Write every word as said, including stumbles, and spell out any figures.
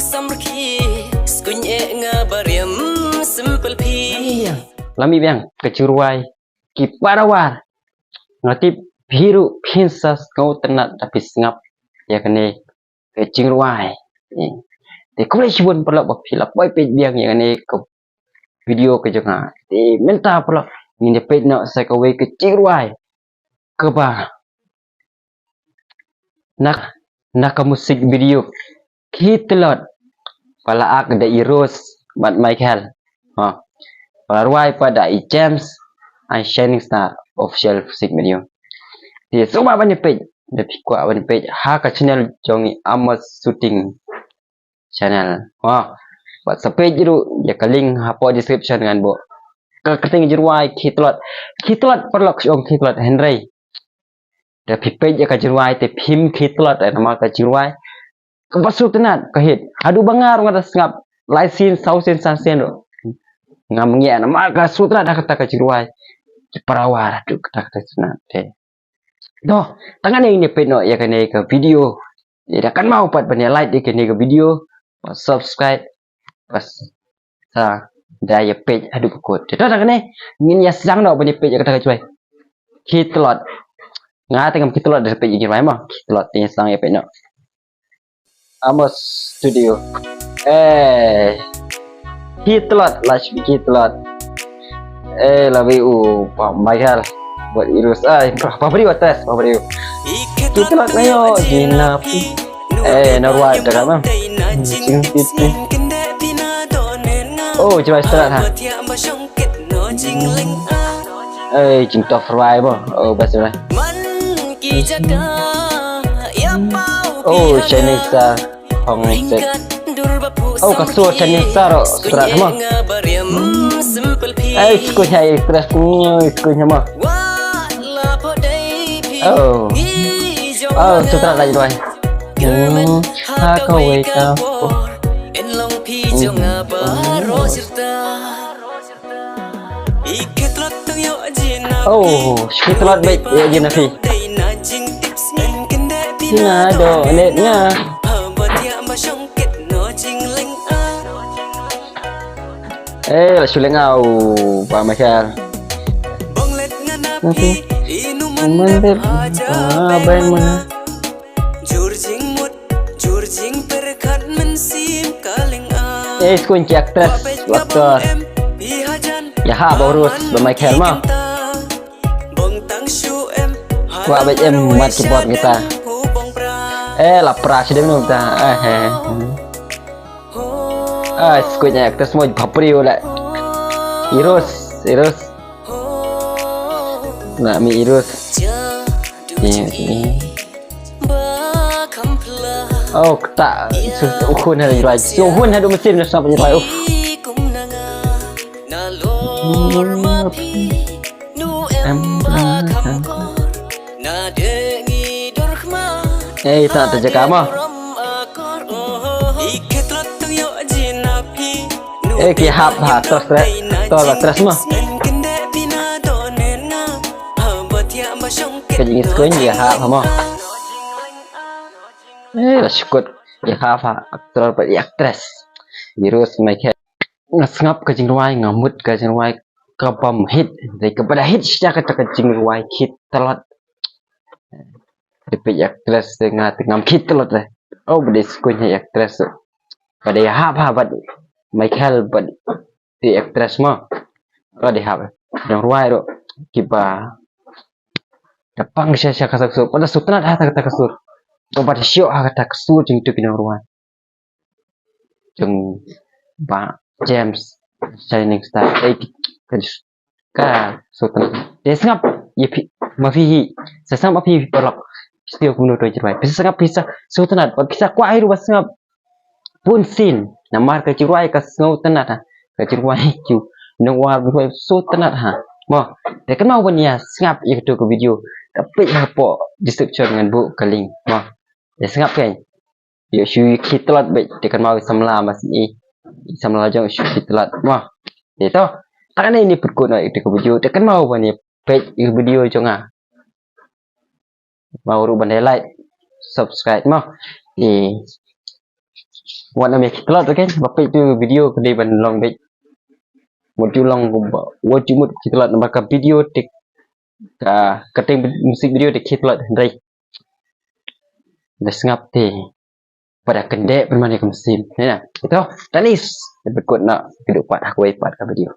Samrkhie, skuin eh nga bariam simple phi. Lami biang, ka jingrwai, ki parawar. Nga tip phi ruh phin sa sngewtynnat da phi sngap ïa kane ka jingrwai. Te khublei shibun paralok ba phi la poi peit biang ïa kane ka video ka jong nga. Te mynta paralok ngin ïa peit noh sa kawei ka jingrwai kaba na, na ka music video Khie Tlot, ba la act da i Rose bad Michael. Ha. Ba la rwai pat da i James and Shining Star, official music video. Te sngewbha ban ïa peit, da phi kwah ban ïa peit ha ka channel jong i Amos Shooting channel. Ha. Bad sa peit ruh ïa ka link hapoh description ngan buh. Ka kyrteng jingrwai Khie Tlot. Khie Tlot paralok, shu ong Khie Tlot hynrei da phi peit ïa ka jingrwai te phim khie tlot, eh, namar ka jingrwai kaba sngewtynnat, ka hit. Haduh ba nga ruh nga da sngap lai sien, saw sien, san sien ruh ngam ngiah namar ka sngewtynnat ha kata ka jingrwai. Ki parawar haduh kata ka sngewtynnat te. Doh, tang kane ngin ïa peit noh ïa kane ka video. Ïa da kynmaw pat ban ïa like ïa kane ka video, ban subscribe, bad sa da ïa peit haduh ba kut. Te to tang kane ngin ïa sdang noh ban ïa peit ïa kata ka jingrwai Khie Tlot. Nga te ngam khie tlot da peit ïa ka jingrwai mo. Khie Tlot te ngin sdang ïa peit noh. Amos Studio. Eh. Khie Tlot, la shu khie tlot. Eh, la wei u Bah Michael. Bad i Rose, ai, Bah, Bah Briew, atres, Bah Briew. Khie tlot na ïoh jingnapi. Eh, na rwai da ka ma. Jing tit tit. Oh, jingrwai sngewtynnat ha. Eh, jingtop rwai mo. Oh, bas rwai. Oh, Shining Star. Hong Set. Oh, ka sur Shining Star ruh sngewtynnat mo. Ai, skuin ha i actress, ui, skuin ha mo. Oh. Oh, sngewtynnat la jingrwai. Hmm, ha kawei ka por. Hmm. Oh, khie tlot beit ïa jingnapi. Nga dohnud nga. Eh, la shu lyngngoh, Bah Michael. Napi? Mandep, ah, bai mana. Eh, skuin ki actress, actor. Ïa ha ba Rose, Bah Michael mo. Kwah beit em mat ki bot kita. Eh, la pra shi dem nu ta. Eh, eh. Ah, skuin actress mo, Bah Briew la. I Rose, i Rose. Na mi i Rose. Ïa, ïa. Oh, kata, su, u khun haduh jingrwai. Su, u khun haduh mynsiem na sngap jingrwai. Uh. Em, em. Eh, ta, ta jaka mo. Eh, ki hap ha, terus, terus, terus, terus mo. Ka jingskuin ïa hap ha mo. Eh, la shu kut ïa hap ha actor bad ïa actress. Virus mai khe. Nga sngap ka jingrwai, nga mut ka jingrwai ka bym hit. Dei kaba da hit shisha kata ka jingrwai Khie Tlot. Te peit ïa actress te nga te ngam khie tlot re. Oh, ba dei skuin ha ïa actress. Ba dei hap ha bad Michael bad te actress mo. Ba dei hap. Jingrwai ruh kiba da pang shisha sha ka sur. Ba da sngewtynnat ha kata ka sur. Ba da shoh ha kata ka sur jong tu ki nongrwai. Jong Bah James, Shining Star, eh, ki, ka, ka sngewtynnat. Te sngap ïa phi, ma phi hi, sa sngap ma phi paralok. Phi sa kumno to jingrwai. Phi sa sngap, phi sa sngewtynnat, phi sa kwah hi ruh ba sngap. Bun sien, namar ka jingrwai ka sngewtynnat ha. Ka jingrwai ki nongwar jingrwai sngewtynnat ha. Mo, te kynmaw ban ïa sngap ïa kato ka video. Ka peit hapoh description ngan buh ka link. Mo, ïa sngap kein. Ïoh shu khie tlot beit, te kynmaw i samla mas i. I samla jong shu khie tlot. Mo. Te to. Tang kane ngin pynkut noh ïa ka video. Te kynmaw ban ïa peit ïa ka video jong nga. Kynmaw ruh ban ïa like, subscribe mo. Te Wat nym ïa khie tlot, okay? Ba peit tu video ka dei ban long beit. Wat ju long, wat ju mut khie tlot namar ka video te, ka, ka teng music video te khie tlot hynrei da sngap te pat da kyndit pynban ïa ka mynsiem. Ïa na, ito, tanis. Dei pat kut na, kito pat ha kawei pat ka video.